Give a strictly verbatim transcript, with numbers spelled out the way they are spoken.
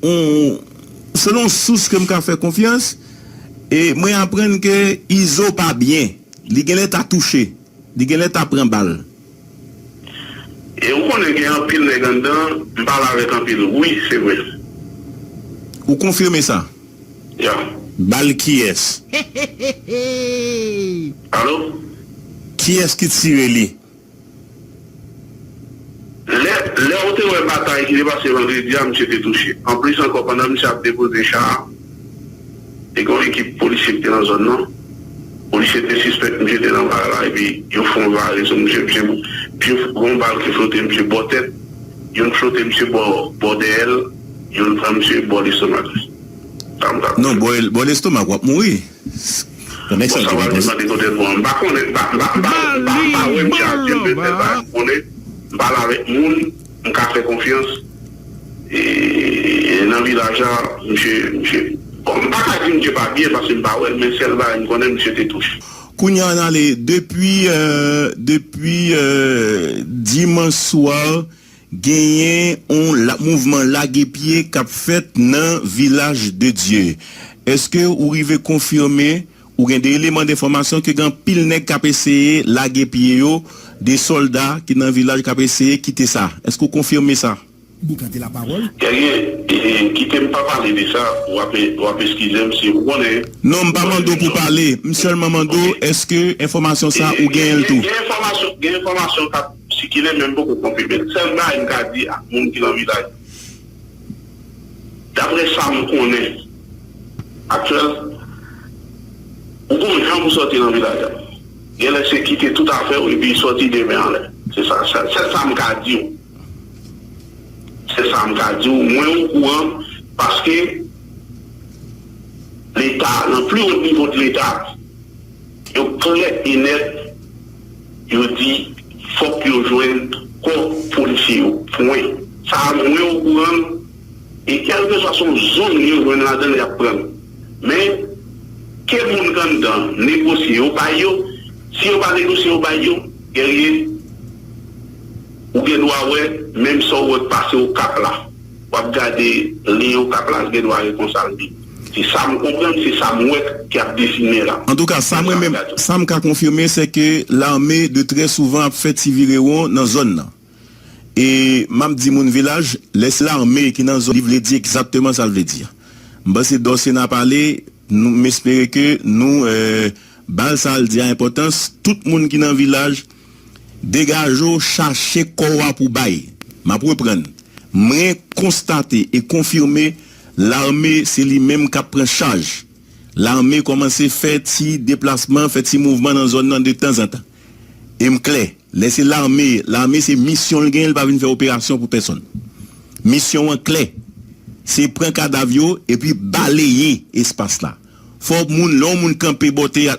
On, selon sous ke m ka fè konfyans, e mwen aprann ke Izo pa byen. Li genlè ta touche. Li genlè ta pran bal. E ou konnen gen anpil nèg anndan, m pale avèk anpil. Wi, se vre. Ou konfime sa? Ya. Bal kiyès? Alo? Kiyès ki tire li? Lè, lè ou te wè batay ki te pase vandredi a, misye te touche. Anplis ankò, pandan misye ap depoze cha a, te gen yon ekip polisye ki te nan zòn nan. Polisye te sispèk misye te nan bagay la, epi yo fè yon vare sou misye, misye, misye gen yon bal ki flote misye bò tèt, youn flote misye bò, bò dèyè l, youn pran misye bò lestomak li. Sa m ka Non, bò, bò lestomak, w ap mouri. Konnen Bon, sa sa w gen ap poze. Demande kote l pran. M pa konnen, m pa, m pa, m pa, m pa, m pa wè misye a zye m, m pa konnen. M pale avèk moun, m ka fè konfyans. E nan vilaj la, misye, misye, bon, m pa ka di misye pa byen paske m pa wè l, men sèl bagay m konnen, misye te touche. Kounye a, n ale depi, euh, depi, euh, dimanch swa, genyen yon la, mouvman lage pye k ap fèt nan Vilaj de Dye. Èske ou rive konfime, ou gen de eleman denfòmasyon ke gen anpil nèg k ap eseye lage pye yo, de sòlda ki nan vilaj k ap eseye kite sa? Èske ou konfime sa? Boukante lapawòl. Genyen, e, kite m pa pale de sa, w ap, w ap eskize m si ou konnen. Non, m pa mande w pou pale. M sèlman mande w, èske enfòmasyon sa ou genyen l tou? Gen enfòmasyon, gen enfòmasyon k ap sikile, men m poko konfime l. Sèl bagay m ka di ak moun ki nan vilaj, daprè sa m konnen, aktyèl, ou gon jan pou sòti nan vilaj la. Genlè se kite tout afè w epi sòti demen anlè. Se sa, sa, se sa m ka di w. Se sa m ka di w. Mwen okouran paske Leta, nan pli wo nivo de Leta, yo klè e nèt, yo di fòk yo jwenn kò polisye yo. Pwen. Sa a, mwen okouran l, e kèlkeswa se yon zòn yo jwenn ladan l, y ap pran l. Men, ke moun k anndan negosye, yo bay yo. Si yo pa negosye, yo bay yo, Guerrier, ou gen dwa wè, menm sa w wè k pase Okap la. W ap gade liy Okap la, l gen dwa ret konsa l vin. Se sa m konprann, se sa m wè k ap desinen la. Antouka, sa mwen menm, sa m ka konfime, se ke lame de trè souvan ap fè ti virewon nan zòn nan. E m ap di moun vilaj, lè se lame ki nan zòn, li vle di egzakteman sa l vle di a. M panse Dòsena pale, nou, m espere ke nou, euh, ba l sa l di a enpòtans. Tout moun ki nan vilaj, degaje w, chache kò w a pou bay. M ap reprann. Mwen konstate e konfime, lame se li menm k ap pran chaj. Lame kòmanse fè ti deplasman, fè ti mouvman nan zòn nan de tanzantan. E m klè, lè se lame, lame se misyon l genyen, l pa vin fè operasyon pou pèsonn. Misyon an klè, se pran kadav yo epi baleye espas la. Fò moun, lè yon moun kanpe bò teyat,